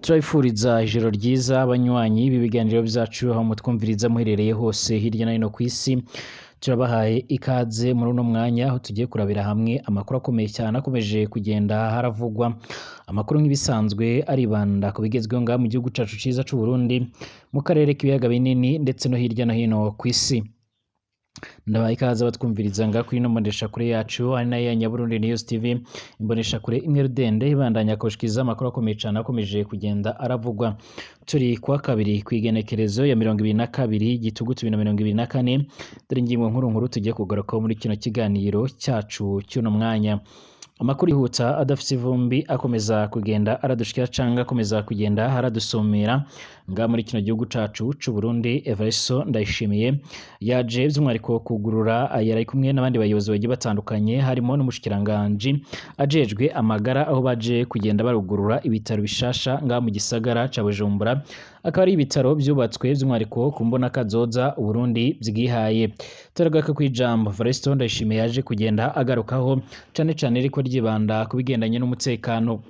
Turabifuriza ijoro ryiza abanywanyi b'ibiganiro byacu aho mutwumviriza muherereye hose hirya no hino ku isi. Turabahaye ikaze muri uno mwanya aho tugiye kurabira hamwe amakuru akomeye cyane akomeje kugenda haravugwa. Amakuru nk'ibisanzwe aribanda ku bigezweho ngaha mu gihugu cacu ciza c'u Burundi, mu karere k'ibiyaga binini ndetse no hirya no hino ku isi. Ndabaha ikaze abatwumviriza ngaha kuri ino mboneshakure yacu ari nayo ya Nyaburundi News TV, imboneshakure imwe rudende ibandanya kushikiriza amakuru akomeye cyane akomeje kugenda aravugwa. Turi kuwa kabiri kw'igenekerezo ya 22 Gitugutu 2024. Dore ingingo nkuru nkuru tugiye kugarukaho muri kino kiganiro cyacu cy'uno mwanya. Amakuru yihuta adafise ivumbi akomeza kugenda aradushikira canga akomeza kugenda aradusumira nga muri kino gihugu cacu c'u Burundi. Evaristo Ndayishimiye yaje by'umwihariko kugurura, yari kumwe n'abandi bayobozi bagiye batandukanye harimo n'umushikiranganji ajejwe amagara, aho baje kugenda barugurura ibitaro bishasha nga mu gisagara ca Bujumbura, akaba ari ibitaro byubatswe by'umwihariko ku mbona kazoza Uburundi bwihaye. Turagaruka kw'ijambo Evaristo Ndayishimiye yaje kugenda agarukaho cane cane ariko ryibanda ku bigendanye n'umutekano.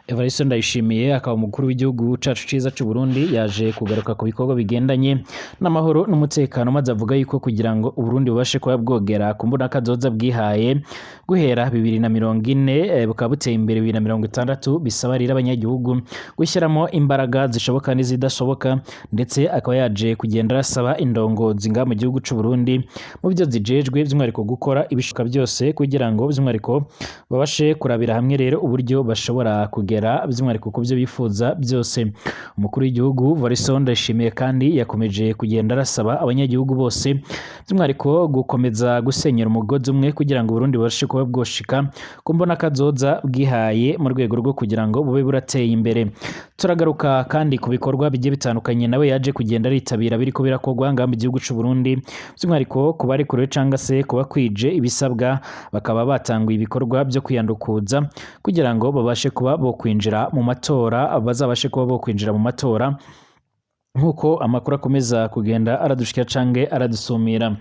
Evariste Ndayishimiye akaba umukuru w'igihugu cacu ciza c'u Burundi yaje kugaruka ku bikorwa bigendanye n'amahoro n'umutekano, maze avuga yuko kugira ngo Uburundi bubashe kuba bwogera ku mbona kazoza bwihaye guhera 2040, bukaba buteye imbere 2060, bisaba rero abanyagihugu gushyiramo imbaraga zishoboka n'izidashoboka. Ndetse akaba yaje kugenda arasaba indongozi ngaha mu gihugu c'u Burundi mu byo zijejwe by'umwihariko gukora ibishoboka byose kugira ngo by'umwihariko babashe kurabira hamwe rero uburyo bashobora kugera by'umwihariko ku byo bifuza byose. Umukuru w'igihugu Varison Ndayishimiye kandi yakomeje kugenda arasaba abanyagihugu bose by'umwihariko gukomeza gusenyera umugozi umwe kugira ngo Burundi bubashe kuba bwoshika ku mbona kazoza bwihaye mu rwego rwo kugira ngo bube burateye imbere. Turagaruka kandi ku bikorwa bigiye bitandukanye nawe yaje kugenda aritabira biriko birakorwa ngaha mu gihugu c'u Burundi, by'umwihariko ku barekurewe canga se kubakwije ibisabwa bakaba batanguye ibikorwa byo kwiyandukuza kugira ngo babashe kuba bo kwinjira mu matora, bazabashe kuba bo kwinjira mu matora nk'uko amakuru akomeza kugenda aradushikira canke aradusumira.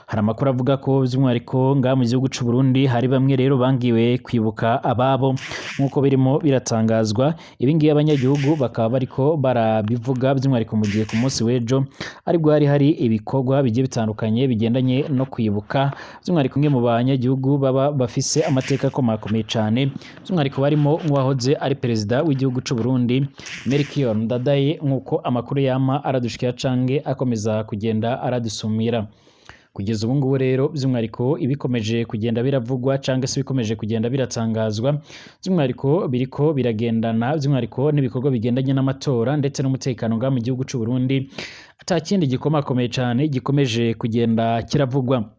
Hari amakuru avuga ko by'umwihariko ngaha mu gihugu c'u Burundi hari bamwe rero bangiwe kwibuka ababo nk'uko birimo biratangazwa. Ibi ngibi abanyagihugu bakaba bariko barabivuga by'umwihariko mu gihe ku munsi w'ejo aribwo hari hari ibikorwa bigiye bitandukanye bigendanye no kwibuka, by'umwihariko umwe mu banyagihugu baba bafise amateka akomakomeye cane, by'umwihariko barimo nk'uwahoze ari perezida w'igihugu c'u Burundi Melchior Ndadaye, nk'uko amakuru yama aradushikira canke akomeza kugenda aradusumira. Kugeza ubu ngubu rero by'umwihariko ibikomeje kugenda biravugwa cyangwa se ibikomeje kugenda biratangazwa by'umwihariko biriko biragendana by'umwihariko n'ibikorwa bigendanye n'amatora ndetse n'umutekano ngaha mu gihugu c'u Burundi, ata kindi gikomakomeye cane gikomeje kugenda kiravugwa.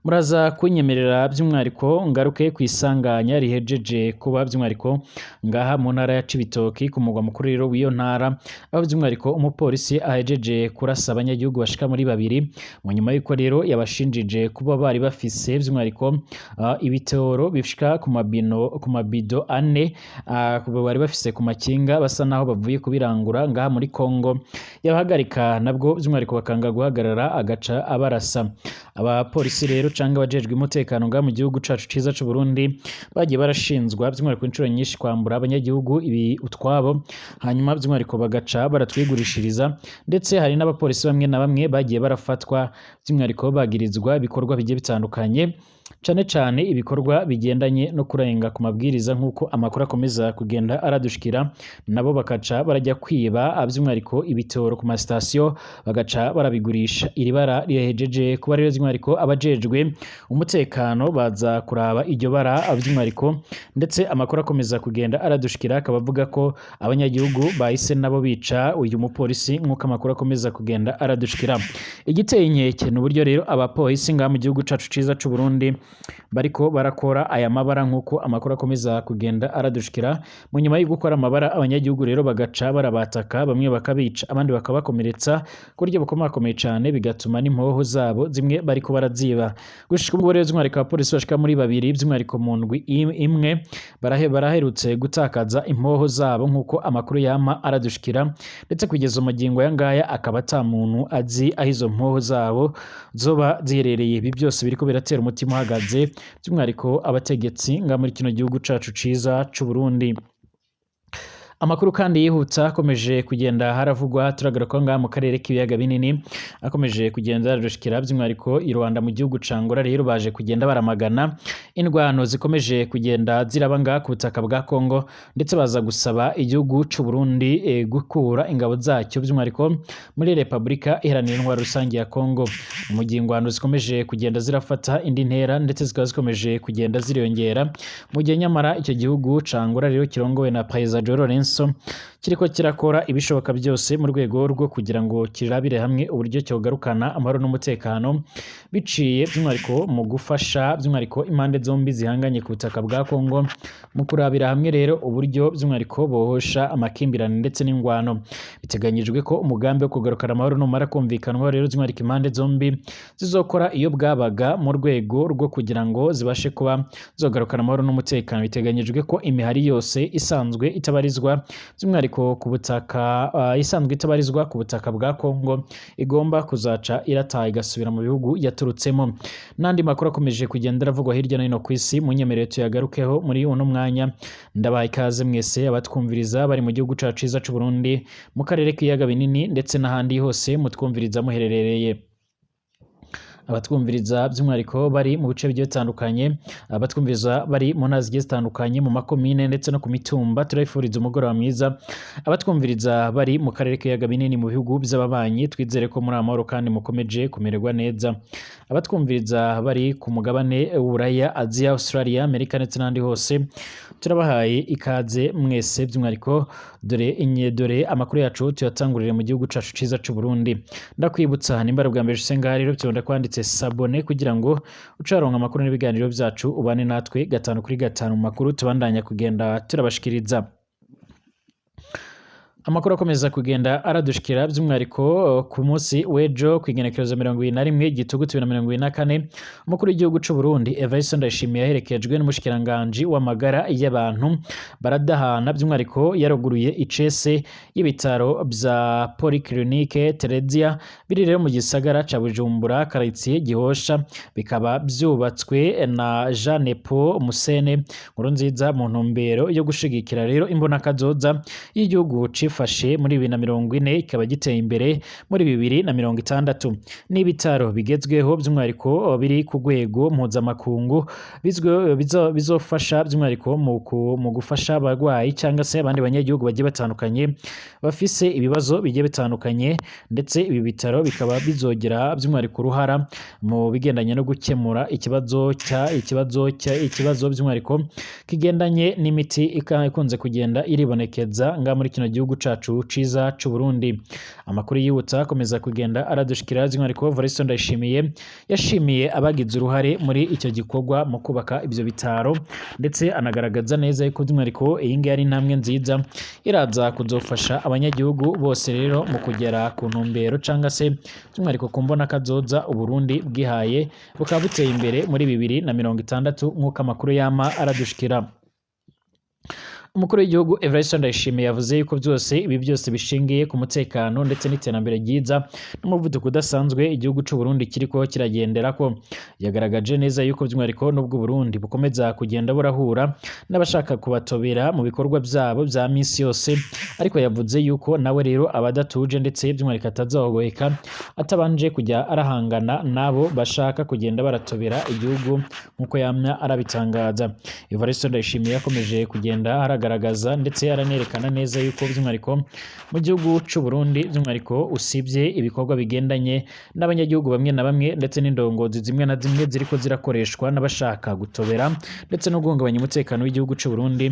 Muraza kunyemerera by'umwihariko ngaruke ku isanganya rihejeje kuba by'umwihariko ngaha mu ntara ya Cibitoki ku mugwa mukuru rero w'iyo ntara, aho by'umwihariko umupolisi ahejeje kurasa abanyagihugu bashika muri babiri mu nyuma y'uko rero yabashinjije kuba bari bafise by'umwihariko ibitoro bishika ku mabino ku mabido ane, bari bafise ku makinga basa naho bavuye kubirangura ngaha muri Kongo, yabahagarika nabwo by'umwihariko bakanga guhagarara agaca abarasa. Abapolisi rero canke abajejwe umutekano ngaha mu gihugu cacu ciza c'u Burundi bagiye barashinzwa by'umwihariko inshuro nyinshi kwambura abanyagihugu ibi utwabo, hanyuma by'umwihariko bagaca baratwigurishiriza. Ndetse hari n'abapolisi bamwe na bamwe bagiye barafatwa by'umwihariko bagirizwa ibikorwa bigiye bitandukanye, cane cane ibikorwa bigendanye no kurenga ku mabwiriza nk'uko amakuru akomeza kugenda aradushikira, nabo bakaca barajya kwiba by'umwihariko ibitoro ku masitasiyo bagaca barabigurisha. Iri bara rihejeje kuba rero by'umwihariko abajejwe umutekano baza kuraba iryo bara by'umwihariko, ndetse amakuru akomeza kugenda aradushikira akaba avuga ko abanyagihugu bahise nabo bica uyu mupolisi nk'uko amakuru akomeza kugenda aradushikira. Igiteye inkeke ni uburyo rero abapolisi ngaha mu gihugu cacu ciza c'u Burundi bariko barakora aya mabara nk'uko amakuru akomeza kugenda aradushikira. Mu nyuma yo gukora amabara abanyagihugu rero bagaca barabataka, bamwe bakabica abandi bakabakomeretsa ku buryo bukomakomeye cane, bigatuma n'impoho zabo zimwe bariko baraziba. Gushika ubwo rero by'umwihariko abapolisi bashika muri babiri by'umwihariko mu ndwi imwe baraherutse gutakaza impoho zabo nk'uko amakuru yama aradushikira, ndetse kugeza magingo aya ngaya akaba ata muntu azi aho izo mpoho zabo zoba ziherereye. Ibi byose biriko biratera umutima uhagaze by'umwihariko abategetsi nga muri kino gihugu cacu ciza c'u Burundi. Amakuru kandi yihuta akomeje kugenda haravugwa, turagaruka ngaha mu karere k'ibiyaga binini akomeje kugenda arushikira by'umwihariko i Rwanda mu gihugu ca Angola. Rero baje kugenda baramagana indwano zikomeje kugenda ziraba ngaha ku butaka bwa Congo, ndetse baza gusaba igihugu c'u Burundi gukura ingabo zacyo by'umwihariko muri Repubulika Iharanira Intwaro Rusange ya Congo. Mu gihe ingwano zikomeje kugenda zirafata indi ntera ndetse zikaba zikomeje kugenda ziriyongera, mu gihe nyamara icyo gihugu ca Angola rero kirongowe na Perezida João Lourenço kiriko kirakora ibishoboka byose mu rwego rwo kugira ngo kirabire hamwe uburyo cyogarukana amahoro n'umutekano, biciye by'umwihariko mu gufasha by'umwihariko impande zombi zihanganye ku butaka bwa Congo, mu kurabira hamwe rero uburyo by'umwihariko bohosha amakimbirane ndetse n'ingwano. Biteganyijwe ko umugambi wo kugarukana amahoro numara kumvikanwaho rero by'umwihariko impande zombi zizokora iyo bwabaga mu rwego rwo kugira ngo zibashe kuba zogarukana amahoro n'umutekano. Biteganyijwe ko imihari yose isanzwe itabarizwa by'umwihariko ku butaka isanzwe itabarizwa ku butaka bwa Congo igomba kuzaca irataha igasubira mu bihugu yaturutsemo. N'andi makuru akomeje kugenda aravugwa hirya no hino ku isi, munyemerere tuyagarukeho muri uno mwanya. Ndabaha ikaze mwese abatwumviriza bari mu gihugu cacu ciza c'u Burundi, mu karere k'ibiyaga binini ndetse n'ahandi hose mutwumviriza muherereye. Abatwumviriza by'umwihariko bari mu bice bigiye bitandukanye, abatwumviriza bari mu ntara zigiye zitandukanye, mu makomine ndetse no ku mitumba, turabifuriza umugoroba mwiza. Abatwumviriza bari mu karere k'ibiyaga binini mu bihugu by'ababanyi, twizere ko muri amahoro kandi mukomeje kumererwa neza. Abatwumviriza bari ku mugabane w'Uburaya, Aziya, Australia, Amerika ndetse n'ahandi hose, turabahaye ikaze mwese by'umwihariko. Dore amakuru yacu tuyatangurire mu gihugu cacu ciza c'u Burundi. Ndakwibutsa nimba ari ubwa mbere ushitse ngaha rero, byonda kwanditse s'abonner kugira ngo ucaronka amakuru n'ibiganiro byacu, ubane natwe gatanu kuri gatanu mu makuru tubandanya kugenda turabashikiriza. Amakuru akomeza kugenda aradushikira by'umwihariko ku munsi w'ejo ku igenekerezo 21 Gitugutu 2024, umukuru w'igihugu c'u Burundi Evariste Ndayishimiye yaherekejwe n'umushikiranganji w'amagara y'abantu baradahana, by'umwihariko yaruguruye icese y'ibitaro vya Polyclinique Theresia biri rero mu gisagara ca Bujumbura, quartier Gihosha, bikaba vyubatswe na Jean Paul Musene Nkurunziza mu ntumbero yo gushigikira rero imbonakazoza y'igihugu cifashe muri 2040 ikaba giteye imbere muri 2060. N'ibitaro bigezweho by'umwihariko biri ku rwego mpuzamakungu, bizofasha by'umwihariko mu gufasha abarwayi cyangwa se abandi banyagihugu bagiye batandukanye bafise ibibazo bigiye bitandukanye, ndetse ibi bitaro bikaba bizogira by'umwihariko uruhara mu bigendanye no gukemura ikibazo by'umwihariko kigendanye n'imiti ikunze kugenda iribonekeza nga muri kino gihugu cacu ciza c'u Burundi. Amakuru yibutsa akomeza kugenda aradushikira, by'umwihariko Evariste Ndayishimiye yashimiye abagize uruhare muri icyo gikorwa mu kubaka ibyo bitaro, ndetse anagaragaza neza yuko by'umwihariko iyi ngiyi ari intambwe nziza iraza kuzofasha abanyagihugu bose rero mu kugera ku ntumbero cyangwa se by'umwihariko ku mbonakazoza Uburundi bwihaye, bukaba buteye imbere muri 2060 nk'uko amakuru yama aradushikira. Umukuru w'igihugu Evariste Ndayishimiye yavuze yuko byose ibi byose bishingiye ku mutekano ndetse n'iterambere ryiza n'umuvuduko udasanzwe igihugu c'u Burundi kiriko kiragenderako. Yagaragaje neza yuko by'umwihariko n'ubwo Burundi bukomeza kugenda burahura n'abashaka kubatobera mu bikorwa byabo bya minsi yose, ariko yavuze yuko nawe rero abadatuje ndetse by'umwihariko atazogoheka atabanje kujya arahangana nabo bashaka kugenda baratobera igihugu nk'uko yamya arabitangaza. Evariste Ndayishimiye yakomeje kugenda aragaragaza ndetse aranerekana neza yuko by'umwihariko mu gihugu c'u Burundi by'umwihariko usibye ibikorwa bigendanye n'abanyagihugu bamwe na bamwe ndetse n'indongozi zimwe na zimwe ziriko zirakoreshwa n'abashaka gutobera ndetse no guhungabanya umutekano w'igihugu c'u Burundi,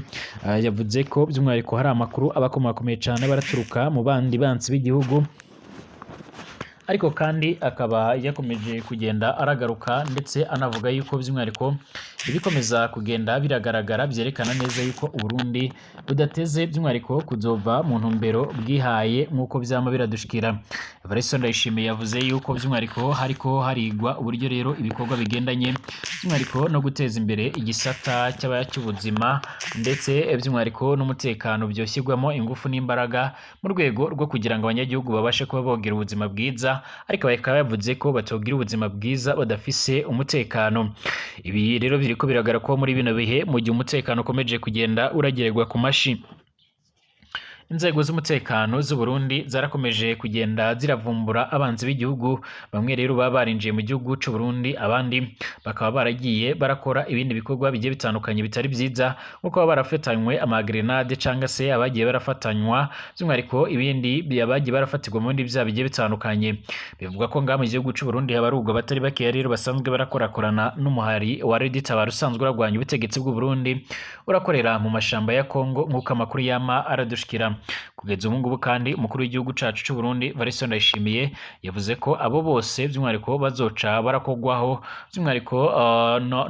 yavuze ko by'umwihariko hari amakuru abakomakomeye cane baraturuka mu bandi bansi b'igihugu, ariko kandi akaba yakomeje kugenda aragaruka ndetse anavuga yuko by'umwihariko ibikomeza kugenda biragaragara byerekana neza yuko Uburundi budateze by'umwihariko kuzova mu ntumbero bwihaye nk'uko vyama biradushikira. Evariste Ndayishimiye yavuze yuko by'umwihariko hariko harigwa uburyo rero ibikorwa bigendanye by'umwihariko no guteza imbere igisata cy'ubuzima ndetse by'umwihariko n'umutekano byoshyirwamo ingufu n'imbaraga mu rwego rwo kugira ngo abanyagihugu babashe kuba bogira ubuzima bwiza, ariko bakaba bavuze ko batogira ubuzima bwiza badafise umutekano. Ibi rero biriko biragaragara ko muri bino bihe mu gihe umutekano ukomeje kugenda uragererwa ku mashi. Inzego z'umutekano z'u Burundi zarakomeje kugenda ziravumbura abanzi b'igihugu, bamwe rero baba barinjiye mu gihugu c'u Burundi, abandi bakaba baragiye barakora ibindi bikorwa bigiye bitandukanye bitari vyiza, nko kuba barafatanywe amagrenade canga se abagiye barafatanywa by'umwihariko ibindi abagiye barafatirwa mu bindi vyaha bigiye bitandukanye. Bivugwa ko ngaha mu gihugu c'u Burundi habarurwa abatari bakeya rero basanzwe barakorakorana n'umuhari wa Red Tabara usanzwe uragwanya ubutegetsi bw'u Burundi, urakorera mu mashamba ya Kongo nk'uko amakuru yama aradushikira. Kugeza ubu ngubu kandi umukuru w'igihugu cacu c'u Burundi Evariste Ndayishimiye yavuze ko abo bose by'umwihariko bazoca barakogwaho by'umwihariko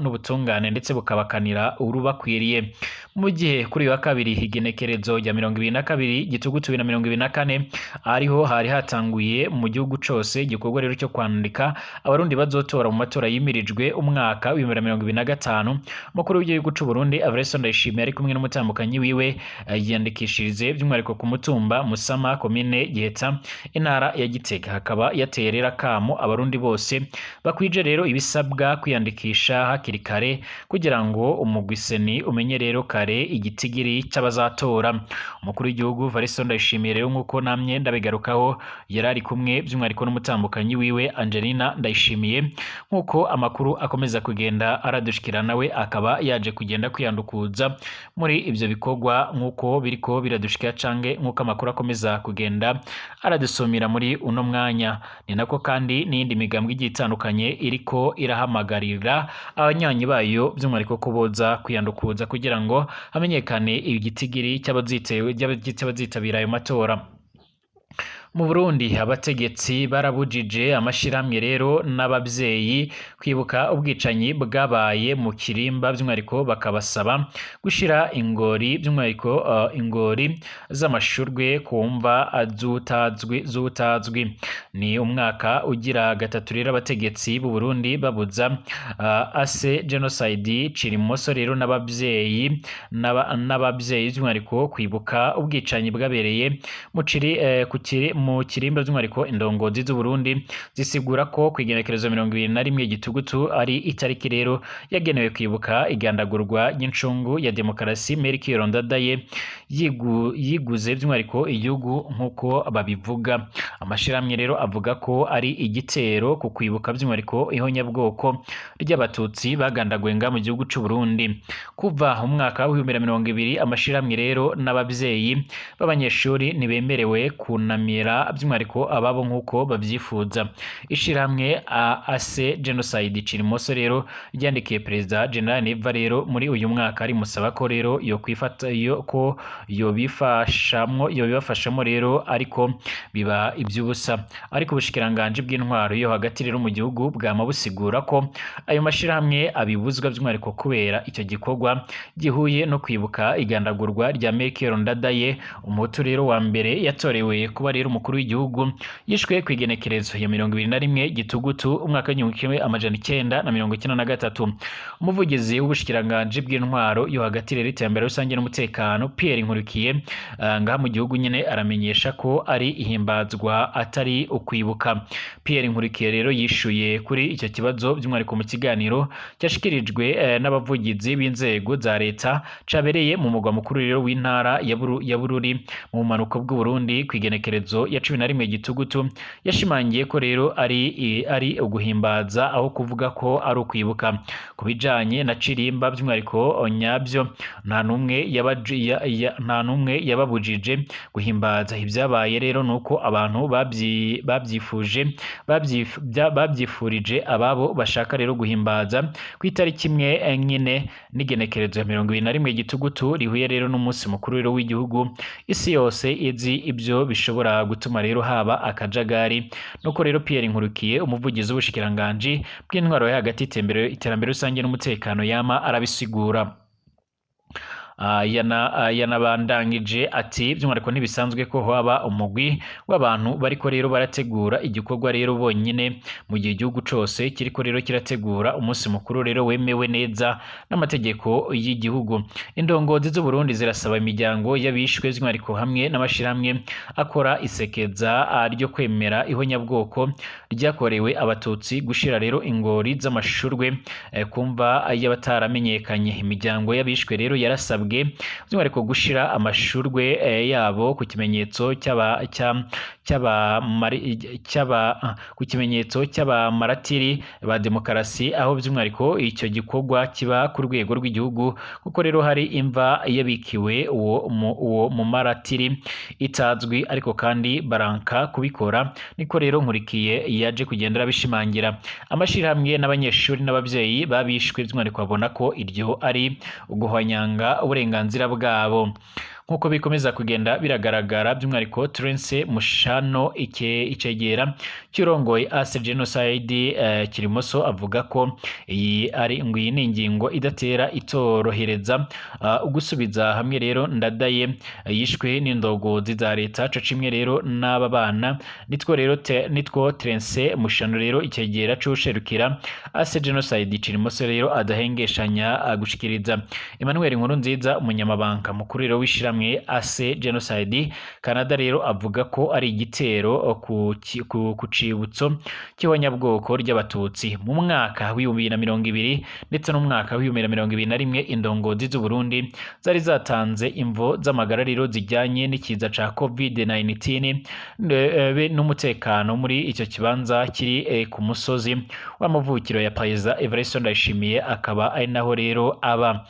n'ubutungane ndetse bukabakanira urubakwiriye. Mu gihe kuri uyu wa kabiri igenekerezo rya 22 Gitugutu 2024 ariho hari hatanguye mu gihugu cose igikorwa rero cyo kwandika abarundi bazotora mu matora yimirijwe umwaka w'ibihumbi 2025, umukuru w'igihugu c'u Burundi Evariste Ndayishimiye ari kumwe n'umutambukanyi wiwe yiyandikishirize by'umwihariko ku mutumba Musama, komine Giheta, intara ya Gitega. Hakaba yateye rero akamo abarundi bose bakwije rero ibisabwa kwiyandikisha hakiri kare kugira ngo umugwi seni umenye rero kare igitigiri c'abazatora. Umukuru w'igihugu Evariste Ndayishimiye rero nk'uko namye ndabigarukaho yari ari kumwe by'umwihariko n'umutambukanyi wiwe Angelina Ndayishimiye, nk'uko amakuru akomeza kugenda aradushikira, nawe akaba yaje kugenda kwiyandukuza muri ivyo bikorwa nk'uko biriko biradushikira canke nk'uko amakuru akomeza kugenda aradusumira muri uno mwanya. Ni nako kandi n'iyindi migambwe igiye itandukanye iriko irahamagarira abanyanyi bayo by'umwihariko ko boza kwiyandukuza kugira ngo hamenyekane igitigiri c'abazitabira ayo matora. Mu Burundi abategetsi barabujije amashirahamwe rero n'abavyeyi kwibuka ubwicanyi bwabaye mu Kirimba, by'umwihariko bakabasaba gushira ingori by'umwihariko ingori z'amashurwe ku mva z'utazwi. Ni umwaka ugira gatatu rero abategetsi b'u Burundi babuza ase genocide Cirimoso rero n'abavyeyi by'umwihariko kwibuka ubwicanyi bwabereye mu Kirimba. By'umwihariko indongozi z'u Burundi zisigura ko kw'igenekerezo 21 Gitugutu ari itariki rero yagenewe kwibuka igandagurwa ry'incungu ya demokarasi Melchior Ndadaye yiguze by'umwihariko igihugu nk'uko babivuga. Amashirahamwe rero avuga ko ari igitero ku kwibuka by'umwihariko ihonyabwoko ry'abatutsi bagandaguwe nga mu gihugu c'u Burundi. Kuva umwaka w'ibihumbi na 20 amashirahamwe rero n'abavyeyi b'abanyeshuri ntibemerewe kunamira by'umwihariko ababo nk'uko bavyifuza. Ishirahamwe AAC Genocide Cirimoso rero ryandikiye Perezida General Neva rero muri uyu mwaka rimusaba ko rero yo kwifata yo ko yobifashamwo yobibafashamo rero, ariko biba ivy'ubusa. Ariko ubushikiranganji bw'intwaro yo hagati rero mu gihugu bwama busigura ko ayo mashirahamwe abibuzwa by'umwihariko kubera icyo gikorwa gihuye no kwibuka igandagurwa rya Melchior Ndadaye, umuhutu rero wa mbere yatorewe kuba rero umukuru w'igihugu, yishwe kw'igenekerezo ya 21 Gitugutu umwaka w'1993. Umuvugizi w'ubushikiranganji bw'intwaro yo hagati rero iterambere rusange n'umutekano Pierre Nkurikiye ngaha mu gihugu nyene aramenyesha ko ari ihimbazwa atari ukwibuka. Pierre Nkurikiye rero yishuye kuri icyo kibazo by'umwihariko mu kiganiro cyashikirijwe n'abavugizi b'inzego za leta cabereye mu mugwa mukuru rero w'intara ya Bururi mu bumanuko bw'u Burundi kw'igenekerezo ya 11 Gitugutu. Yashimangiye ko rero ari uguhimbaza aho kuvuga ko ari ukwibuka. Ku bijanye na Cirimba by'umwihariko nyabyo nta n'umwe yababujije guhimbaza ibyabaye rero nuko abantu babyifuje babyifurije ababo bashaka rero guhimbaza ku itariki imwe nyine n'igenekerezo ya 21 Gitugutu rihuye rero n'umunsi mukuru rero w'igihugu. Isi yose izi ibyo bishobora gutuma rero haba akajagari. Nuko rero Pierre Nkurukiye umuvugizi w'ubushikiranganji bw'intwaro yo hagati iterambere rusange n'umutekano yama arabisigura. Yanabandangije ati by'umwihariko ntibisanzwe ko haba umugwi w'abantu bariko rero barategura igikorwa rero bonyine mu gihe igihugu cose kiriko rero kirategura umunsi mukuru rero wemewe neza n'amategeko y'igihugu. Indongozi z'u Burundi zirasaba imiryango y'abishwe by'umwihariko hamwe n'amashirahamwe akora isekeza ryo kwemera ihonyabwoko ryakorewe abatutsi gushira rero ingori z'amashurwe kumva y'abataramenyekanye. Imiryango y'abishwe rero yarasabwe basabwe by'umwihariko gushira amashurwe yabo ku kimenyetso cy'aba cya cy'aba cy'aba ku kimenyetso cy'abamaratiri ba demokarasi, aho by'umwihariko icyo gikorwa kiba ku rwego rw'igihugu, kuko rero hari imva yabikiwe uwo mumaratiri itazwi, ariko kandi baranka kubikora. Niko rero Nkurikiye yaje kugenda arabishimangira. Amashirahamwe n'abanyeshuri n'ababyeyi babishwe by'umwihariko babona ko iryo ari uguhonyanga uburenganzira bwabo, nk'uko bikomeza kugenda biragaragara. By'umwihariko Terence Mushano, icegera cy'urongoye Ase Genocide Kirimoso, avuga ko iyi ari ngo iyi ni ingingo idatera itorohereza ugusubiza hamwe rero Ndadaye yishwe n'indogozi za leta co cimwe rero n'aba bana. Nitwo rero nitwo Terence Mushano rero, icegera c'uwuserukira Ase Genocide Kirimoso rero, adahengeshanya gushikiriza. Emmanuel Nkurunziza, umunyamabanga mukuru rero w'ishirahamwe Ase Genocide Canada rero, avuga ko ari igitero ku cibutso cy'ihonyabwoko ry'Abatutsi. Mu mwaka w'2020 ndetse n'umwaka w'2021, indongozi z'u Burundi zari zatanze imvo z'amagara rero zijyanye n'ikiza ca COVID-19 be n'umutekano muri icyo kibanza kiri ku musozi w'amavukiro ya Perezida Evariste Ndayishimiye, akaba ari naho rero aba.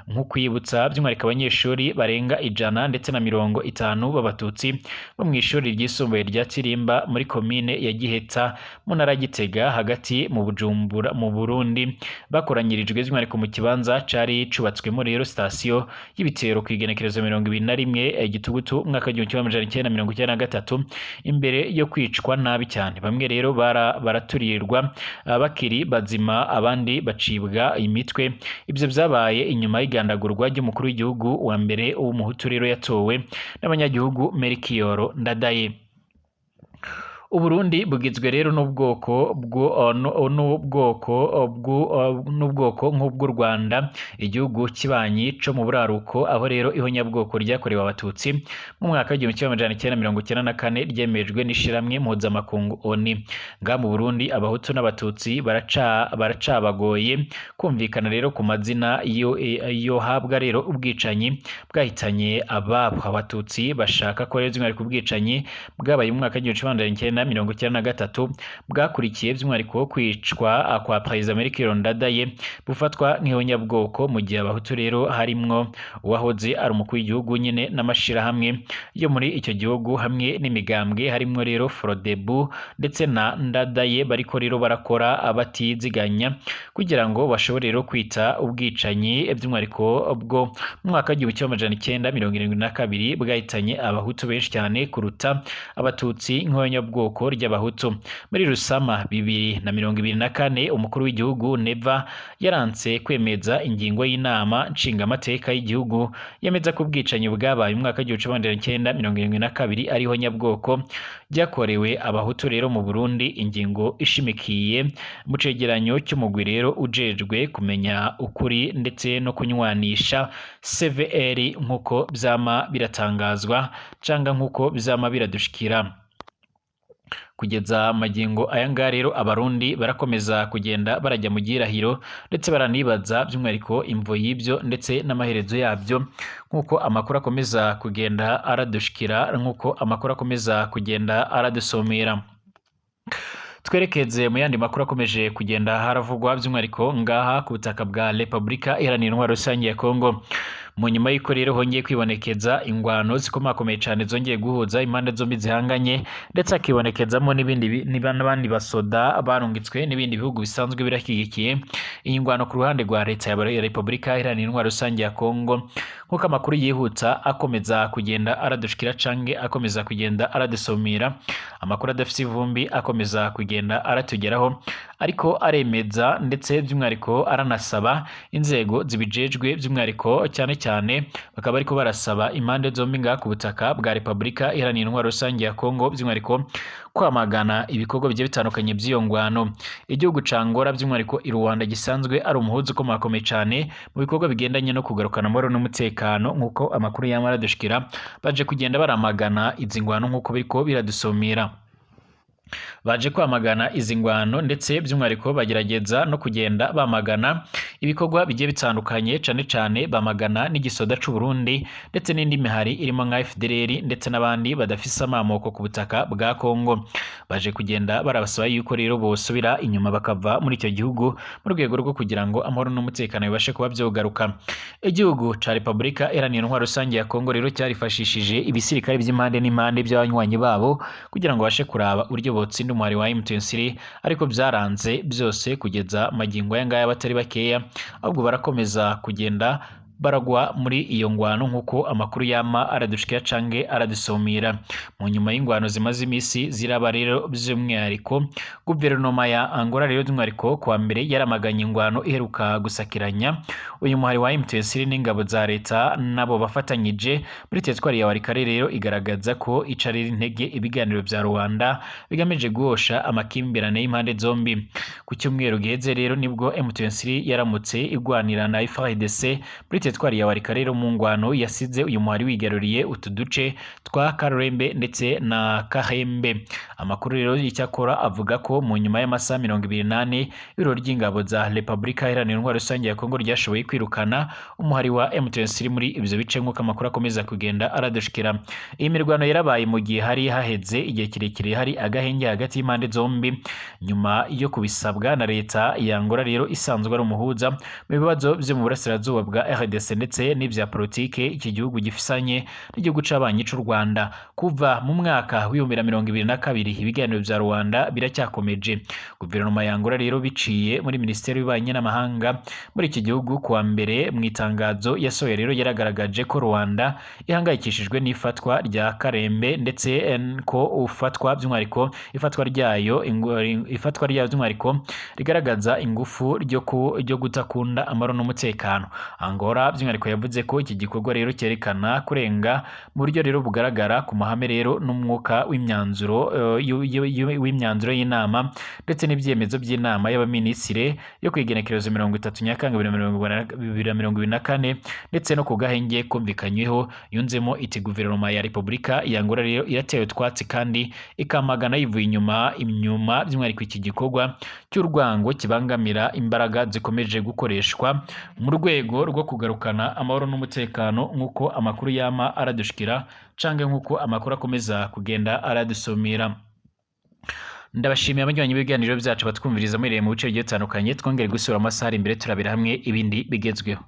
Nko kwibutsa by'umwihariko abanyeshuri barenga 150 b'Abatutsi bo mu ishuri ryisumbuye rya Kirimba muri komine ya Giheta mu ntara ya Gitega hagati mu Bujumbura mu Burundi, bakoranyirijwe by'umwihariko mu kibanza cari cubatswemo rero sitasiyo y'ibitero ku igenekerezo 21 Gitugutu umwaka w'1993, imbere yo kwicwa nabi cyane. Bamwe rero baraturirwa bakiri bazima, abandi bacibwa imitwe. Ibyo byabaye inyuma y'igandagurwa ry'umukuru w'igihugu wa mbere w'Umuhutu rero yatowe n'abanyagihugu, Melchior Ndadaye. Uburundi bugizwe rero n'ubwoko n'ubwoko nk'ubw'u Rwanda, igihugu kibanyi co mu buraruko, aho rero ihonyabwoko ryakorewe Abatutsi mu mwaka w'1994 ryemejwe n'ishirahamwe mpuzamakungu ONU. Ngaha mu Burundi Abahutu n'Abatutsi baracabagoye kumvikana rero ku mazina yohabwa rero ubwicanyi bwahitanye ababo. Abatutsi bashaka ko rero by'umwihariko ubwicanyi bwabaye mu mwaka w'1993 bwakurikiye by'umwihariko kwicwa kwa Perezida Melchior Ndadaye bufatwa nk'ihonyabwoko, mu gihe Abahutu rero harimwo uwahoze ari umukuru w'igihugu nyine n'amashirahamwe yo muri icyo gihugu hamwe n'imigambwe harimwo rero Frodebu ndetse na Ndadaye bariko rero barakora batiziganya kugira ngo bashobore rero kwita ubwicanyi by'umwihariko bwo mu mwaka w'1972 bwahitanye Abahutu benshi cyane kuruta Abatutsi nk'ihonyabwoko ry'Abahutu. Muri Rusama 2024, umukuru w'igihugu Neva yaranse kwemeza ingingo y'inama nshingamateka y'igihugu yemeza ko ubwicanyi bwabaye mu mwaka w'1972 ariho nyabwoko ryakorewe Abahutu rero mu Burundi, ingingo ishimikiye mu cegeranyo cy'umugwi rero ujejwe kumenya ukuri ndetse no kunywanisha, CVR, nk'uko vyama biratangazwa canga nk'uko vyama biradushikira. Kugeza magingo aya ngaya rero, Abarundi barakomeza kugenda barajya mu gihirahiro, ndetse baranibaza by'umwihariko imvo y'ibyo ndetse n'amaherezo yabyo, nk'uko amakuru akomeza kugenda aradushikira, nk'uko amakuru akomeza kugenda aradusomera. Twerekeze mu yandi makuru akomeje kugenda haravugwa by'umwihariko ngaha ku butaka bwa Repubulika Iharanira Intwaro Rusange ya Kongo, mu nyuma y'uko rero hongeye kwibonekeza ingwano zikomakomeye cyane zongeye guhuza impande zombi zihanganye, ndetse hakibonekezamo n'ibindi n'abandi basoda barungitswe n'ibindi bihugu bisanzwe birashyigikiye iyi ngwano ku ruhande rwa leta ya Repubulika Iharanira Intwaro Rusange ya Kongo. Nk'uko amakuru yihuta akomeza kugenda aradushikira canke akomeza kugenda aradusomera, amakuru adafise ivumbi akomeza kugenda aratugeraho, ariko aremeza ndetse by'umwihariko aranasaba inzego zibijejwe, by'umwihariko cyane cyane bakaba bariko barasaba impande zombi ngaha ku butaka bwa Repubulika Iharanira Intwaro Rusange ya Kongo by'umwihariko kwamagana ibikorwa bigiye bitandukanye by'iyo ngwano. Igihugu ca Angola, by'umwihariko i Rwanda, gisanzwe ari umuhuza ukomakomeye cyane mu bikorwa bigendanye no kugarukana amahoro n'umutekano, nk'uko amakuru yama aradushikira, baje kugenda baramagana izi ngwano nk'uko biriko biradusomera. Baje kwamagana izi ngwano, ndetse by'umwihariko bagerageza no kugenda bamagana ibikorwa bigiye bitandukanye, cane cane bamagana n'igisoda c'u Burundi ndetse n'indi mihari irimo nka FDLR ndetse n'abandi badafise amamoko ku butaka bwa Kongo. Baje kugenda barabasaba yuko rero bosubira inyuma bakava muri icyo gihugu mu rwego rwo kugira ngo amahoro n'umutekano bibashe kuba vyogaruka. Igihugu ca Repubulika Iharanira Intwaro Rusange ya Kongo rero cyarifashishije ibisirikare by'impande n'impande by'abanywanyi babo kugira ngo babashe kuraba uburyo botsinda umuhari wa M23, ariko byaranze byose kugeza magingo aya ngaya batari bakeya, ahubwo barakomeza kugenda baragwa muri iyo ngwano nk'uko amakuru yama aradushikira canke aradusomira. Mu nyuma y'ingwano zimaze imisi ziraba rero, by'umwihariko guverinoma ya Angola rero by'umwihariko kuwa mbere yaramaganye ingwano iheruka gusakiranya uyu muhari wa M23 n'ingabo za leta nabo bafatanyije muri teritwari ya Walikale. Rero igaragaza ko icarira intege ibiganiro vya Rwanda bigamije guhosha amakimbirane y'impande zombi. Ku cyumweru giheze rero nibwo M23 yaramutse igwanira na FARDC muri teritwari ya Walikale rero mu ngwano yasize uyu muhari wigaruriye utu duce twa Karembe ndetse na Kahembe. Amakuru rero icyakora avuga ko mu nyuma y'amasaha 24 ibiro ry'ingabo za Repubulika Iharanira Intwaro Rusange ya Kongo ryashoboye kwirukana umuhari wa M23 muri ibyo bice, nk'uko amakuru akomeza kugenda aradushikira. Iyi mirwano yarabaye mu gihe hari haheze igihe kirekire hari agahenge hagati y'impande zombi, nyuma yo kubisabwa na leta ya Angola rero isanzwe ari umuhuza mu bibazo byo mu burasirazuba bwa RDC ndetse n'ibya politike iki gihugu gifisanye n'igihugu c'abanyi c'u Rwanda. Kuva mu mwaka w'2022 ibiganiro vya Rwanda biracyakomeje. Guverinoma ya Angola rero biciye muri minisiteri y'ububanyi n'amahanga muri iki gihugu, kuwa mbere mu itangazo yasohoye rero yaragaragaje ko Rwanda ihangayikishijwe n'ifatwa rya Karembe, ndetse ko ufatwa by'umwihariko ifatwa ryayo by'umwihariko rigaragaza ingufu ryo kutakunda amahoro n'umutekano. Angola by'umwihariko yavuze ko iki gikorwa rero cyerekana kurenga mu buryo rero bugaragara ku mahame rero n'umwuka w'imyanzuro y'inama ndetse n'ibyemezo by'inama y'abaminisitiri yo ku igenekerezo 30 Nyakanga 2024, ndetse no ku gahenge kumvikanyweho. Yunzemo iti: "Guverinoma ya Repubulika ya Angola rero iratewe utwatsi kandi ikamagana yivuye inyuma by'umwihariko iki gikorwa cy'urwango kibangamira imbaraga zikomeje gukoreshwa mu rwego rwo kugarukana amahoro n'umutekano", nk'uko amakuru yama aradushikira canke nk'uko amakuru akomeza kugenda aradusumira. Ndabashimiye abanywanyi b'ibiganiro byacu batwumviriza muherereye mu bice bigiye bitandukanye. Twongere gusura amasaha ari imbere turabira hamwe ibindi bigezweho.